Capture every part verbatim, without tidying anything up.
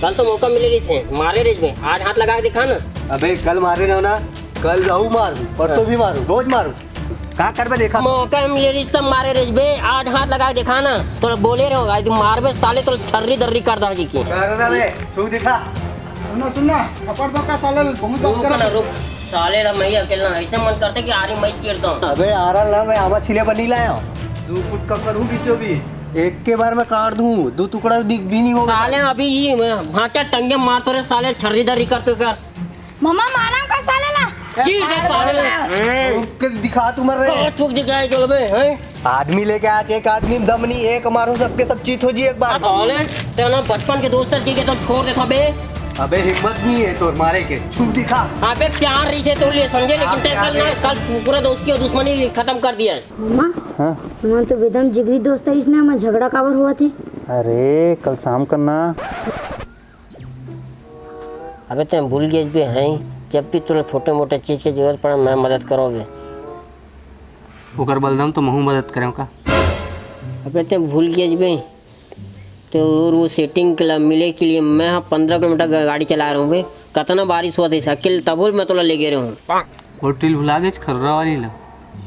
कल तो मौका मिले रहिस हे, मारे रहिस बे, आज हाथ लगा के दिखा ना। अबे कल मारे रहो ना, कल रहू मारू, परसों भी मारू, रोज मारू। का करबे देखा? मौका मिले रहिस त मारे रहिस बे, आज हाथ लगा के दिखा ना। तोला बोले रहो, आज मारबे साले, तोला छर्री दर्री कर दांगी के। कर ना बे, छू दिखा। सुन ना, सुन ना, थप्पड़ दो का साले, बहुत बात रुक कर ना, रुक। साले ला मैं अकेला ऐसे मन करथे कि आरी मैं चीर दूं। अबे आरा ला मैं आमा छिले बर नहीं लाया हूँ। दो फुट का करूँ बीचों बीच। एक के बार में काट दूँ, दो टुकड़ा भी, भी नहीं होगा। साले अभी ही मैं भाटा टंगे मारतो रे साले, छर्री दर्री करतो कर। ममा मारा का साले ला। चीर दे साले ला। रुक के दिखा तू मर रहे। कहाँ चुक दिखाई चलो बे, हैं? आदमी लेके आज एक आदमी में दम नहीं, एक मारो सबके सब चीत हो जी एक बार। साले, तेरा बचपन के दोस्त की के तो छोड़ देता बे। अबे हिम्मत नहीं है तोर मारे के, छू दिखा। अबे प्यार रही थे तो लिए समझे, लेकिन आप तेरे प्यार कल ना, है। कल पूरा दोस्ती और दुश्मनी खत्म कर दिया है। मम्मा, हाँ? मम्मा तो बेदम जिगरी दोस्त है, इसने हमारा झगड़ा काबर हुआ थे? अरे कल शाम करना। अबे तें भूल गए बे हैं, जब भी तुला छोटे मोटे चीज की जरूरत पड़े मैं मदद करोगे। ओकर बलदम तो महू मदद करें का। अबे तें भूल गए बे, तो वो सेटिंग के ला मिले के लिए मैं हाँ पंद्रह किलोमीटर गा-, गाड़ी चला रहा हूँ बे। कतना बारिश हुआ था इस अकेले, तबो मैं तोला ले गए रहूँ। कोटिल भुला गेच खर्रा वाली ला,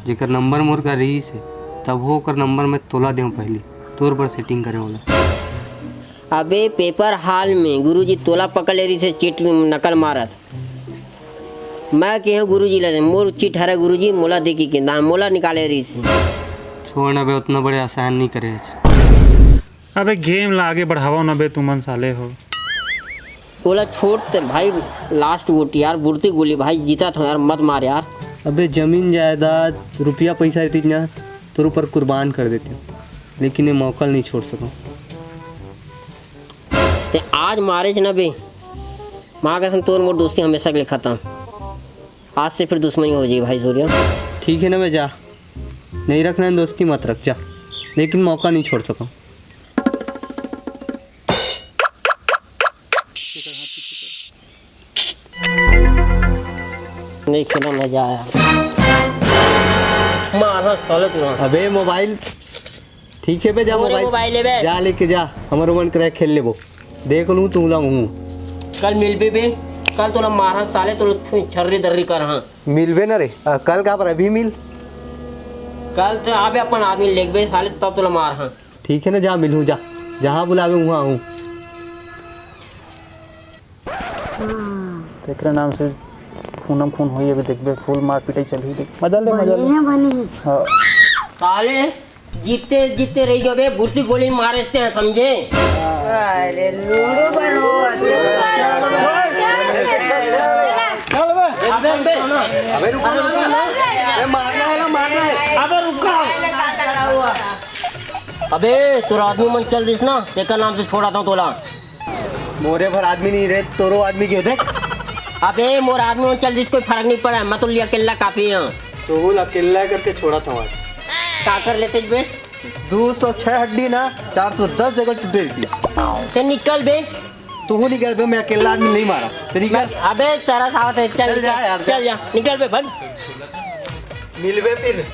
जेकर नंबर मोर का रही से, तब हो ओकर नंबर मैं तोला देव पहली, तोर पर सेटिंग करे वाला। अबे पेपर हाल में गुरुजी तोला पकड़ ले रही से चीट नकल मारत। मैं कहे गुरुजी ला, मोर चीट हरे गुरुजी, मोला देखी के ना, मोला निकाले रही से। छोड़ ना बे, उतना बड़े आसान नहीं करे आज। अबे गेम ला आगे बढ़ावा ना बे तुमन साले हो। ओला छोड़ ते भाई, लास्ट वोट यार, बुरती गोली भाई, जीता था यार, मत मार यार। अबे जमीन जायदाद, रुपया पैसा रहती ना, तोर ऊपर कुर्बान कर देते, लेकिन ये मौका नहीं छोड़ सको। ते आज मारे ना बे, माँ कसम तोर मोर दोस्ती हमेशा के लिए खत्म। आज से फिर दुश्मनी हो जाए भाई सूर्या। ठीक है ना बे, जा, नहीं रखना है दोस्ती मत रख, जा, लेकिन मौका नहीं छोड़ सको। नहीं खेला, मजा आया। मार हाँ साले तू। अबे मोबाइल, ठीक है बे, जा मोरे मोबाइल। मोबाइल है बे। जा लेके जा, हमर मन करे खेल लेबो। देख लूँ तू ला हूँ। कल मिलबे बे, कल तोला मार हाँ साले, तोला छर्री दर्री कर हाँ। मिलबे ना रे, अ, कल का पर अभी मिल। कल तो आबे अपन आदमी लेगबे साले, तब तोला मार हाँ। ठीक है ना, जा मिलूँ, जा, जहाँ बुलावे वहाँ हूँ। तेकरे नाम से खूनम खून होई, अभी देखबे, full मार पिटाई चलही, देख, मजा ले, मजा ले। बने हैं, बने हैं। हाँ। साले, जीते जीते रही जो बे, बुद्धि गोली मारे से हैं, समझे? अरे लूडो बनो। चल बे। अबे बे, अबे रुको ना, अबे मारना है ना, मारना है। अबे रुको। अबे तोर आदमी मन चल दिस ना, तेकर नाम से छोड़ाता हूँ तोला। मोरे भर आदमी नहीं रे, तोरो आदमी के देख। अबे मोर आदमी मन चल दिस, कोई फर्क नहीं पड़ा, मैं तो लिया अकेला काफी हूँ। तो वो अकेला करके छोड़ा था आज। का कर लेते बे? दो सौ छह हड्डी ना, चार सौ दस जगह टूटे रहती है। ते निकल बे। तू निकल बे, मैं अकेला आदमी नहीं मारा। ते निकल। अबे तेरा साथ है, चल, चल जा यार, चल जा, निकल बे, भाग। मिलबे फिर।